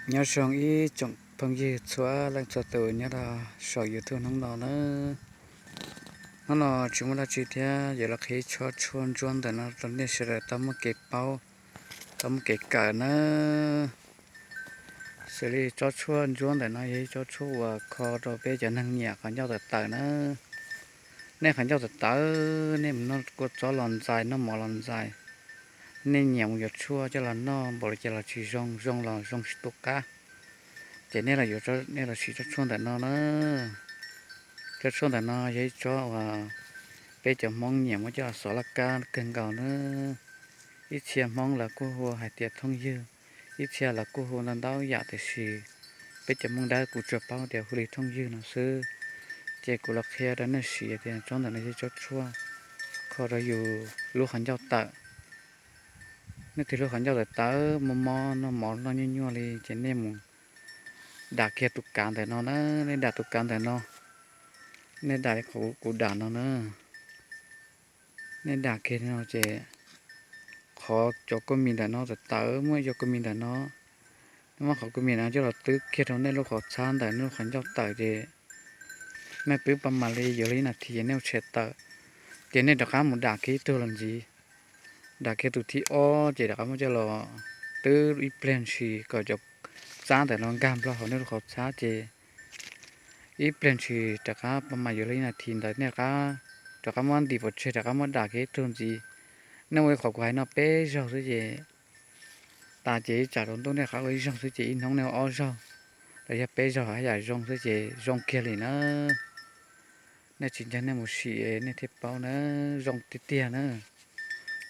Nyob zoo ib tsoom phooj ywg txhua leej txhua tus nyob rau saum YouTube hnub no na. Hnub no tsis muaj dab tsi thiab yuav los qhia tsob tshuaj ntsuab ntawm no rau nej sawv daws tau muaj kev paub, tau muaj kev kawm na. Xws li tsob tshuaj ntsuab ntawm no yog ib tsob tshuaj uas kho rau peb cov neeg nyiam qhov ncauj tawv tawv na. Nej qhov ncauj tawv tawv, nej mus noj kua txob los ntxais, noj mov los ntxais, nej nyiam mus yuav tshuaj coj los noj npaum li cas los tsis zoo, zoo los zoo tsis tu qab, ces nej los yuav, nej los siv tsob tshuaj ntawm no na. Tsob tshuaj ntawm no yog ib tsob uas peb cov Hmoob nyiam muab coj los xov laj kab kawg nkaus na. Ib txhia Hmoob lawv kuj hu hais tias thooj ywg, ib txhia lawv kuj hu ntau ntau yam tiam sis peb cov Hmoob Dawb kuv tsuas paub tias hu li thooj ywg no xwb. Ces kuv los qhia rau nej siv tias tsob ntawm no yog tsob tshuaj kho rau yus lub qhov ncauj tawm. Nej twg lub qhov ncauj tawv tawv mob mob noj mov noj nyuaj nyuaj li ces nej mus dam kiag tus kav ntawm no na. Nej dam tus kav ntawm no, nej dam li qhov kuv dam no na. Nej dam kiag no ces qhov cov kua mis ntawm no tawv tawv, muab cov kua mis ntawm no, nej muab qhov kua mis no coj los twb kiag rau nej lub qhov txhab ntawm nej lub qhov ncauj tawm ces nej twb pab mam li yuav li ib nas this ces nej ua tshem tawm, ces nej rov qab mus dam kiag ib tug los ntxiv. Dam kiag tus thib ob ces rov qab muab coj los twb ib pliag ntshis kom cov txhab ntawm no nkag nplog hauv nej lub qhov txhab ces ib pliag ntshis rov qab pab mam yuav li ib nas this ntawd nej rov qab muab ntim pov tseg rov qab muab dam kiag ib tug ntxiv. Nej ua li qhov kuv hais no peb zaug xwb ces tas ces ib tsam rau ntuj nej rov qab ua ib zaug xwb ces ib hnub nej ua ob zaug los yog peb zaug haj yam zoo xwb ces zoo kiag li na. Nej tsis ncag nej mus sim nej thiaj paub na, zoo tiag tiag na.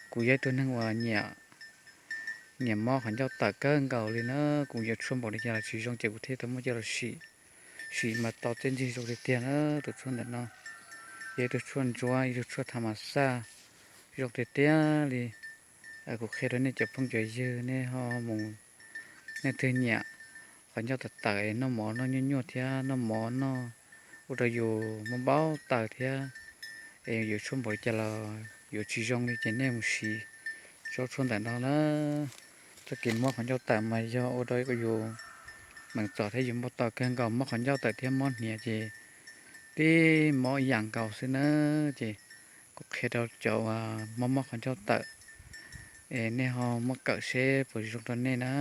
Kuv yog ib tug neeg uas nyiam, nyiam mob qhov ncauj tawm kawg nkaus li na, kuv yuav tshuaj npaum li cas los tsis zoo ces kuv thiaj tau muab coj los sim. Sim mas tau txiaj ntsig zoo tiag tiag na. Tus tshuaj ntawm no yog ib tug tshuaj ntsuab, ib tug tshuaj tha mas xaj zoo tiag tiag li. Kuv qhia rau nej cov phooj cov ywg nej ho mus, nej twg nyiam qhov ncauj tawm tawm noj mov noj nyuaj nyuaj thiab noj mov noj ua rau yus mob npaum taws thiab es yuav tshuaj npaum li cas los yuav tsis zoo li ces nej mus siv tsob tshuaj ntawm no na. Txoj kev mob qhov ncauj tawm mas yog ua rau yus meem txom thiab yus npau taws kawg nkaus, mob qhov ncauj tawm thiab mob hniav ces tib mob ib yam nkaus xwb na. Ces kuv qhia rau cov uas mob mob qhov ncauj tawm es nej ho muab kawm seb puas zoo rau nej na.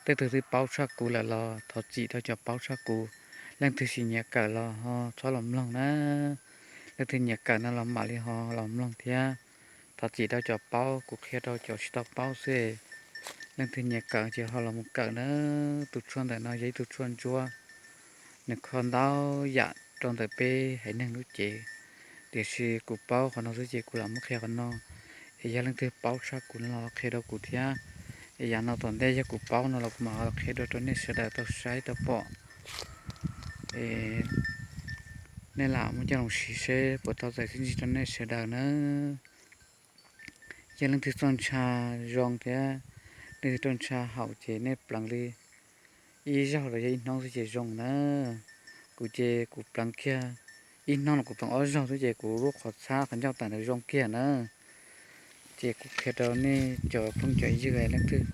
Leej twg twb paub tshaj kuv lawm los thov txim rau cov paub tshaj kuv, leej twg tsis nyiam kawm los ho txhob los mloog na. Leej twg nyiam kawm no los mam li ho los mloog thiab. Thov txim rau cov paub, kuv qhia rau cov tsis tau paub xwb. Leej twg nyiam kawm ces ho los mus kawm na. Tus tshuaj ntawm no yog ib tug tshuaj ntsuab, nws kho ntau yam rau ntawm peb haiv neeg lub cev, tiam sis kuv paub qhov no xwb ces kuv lam muab qhia qhov no. Es yog leej twg paub tshaj kuv no los qhia rau kuv thiab. Es yav no tom ntej yog kuv paub no los kuv mam ho los qhia dua rau nej sawv daws tau saib tau pom. Es nej lam muab coj los siv seb puas tau txais txiaj ntsig rau nej sawv daws na. Yog leej twg txoj ntsha zoo thiab leej twg txoj ntsha haum ces nej pleev li ib zaug los yog ib hnub xwb ces zoo na. Kuv ces kuv pleev kiag ib hnub los kuv pleev ob zaug xwb ces kuv lub qhov txhab qhov ncauj tawm ntawd zoo kiag na. Ces kuv qhia rau nej cov phooj cov ywg leej twg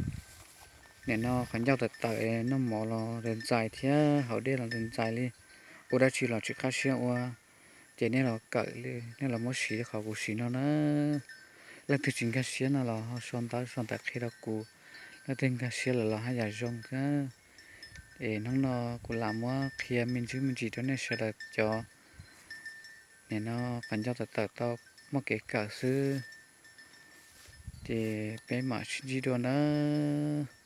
nim no qhov ncauj tawm tawm noj mov los ntxais thiab haus dej los ntxais li, ua dab tsi los tsis qab siab ua, ces nej los kawm, nej los muab siv li qhov kuv siv no na. Leej twg tsis nkag siab no los ho sau ntawv sau ntawv qhia rau kuv, leej twg nkag siab lawm los haj yam zoo thiab. Es hnub no kuv lam muab qhia me ntsis me ntsis rau nej sawv daws cov nim no qhov ncauj tawm tawm tau muaj kev kawm xwb. Ces peb mam sib ntsib dua nawb.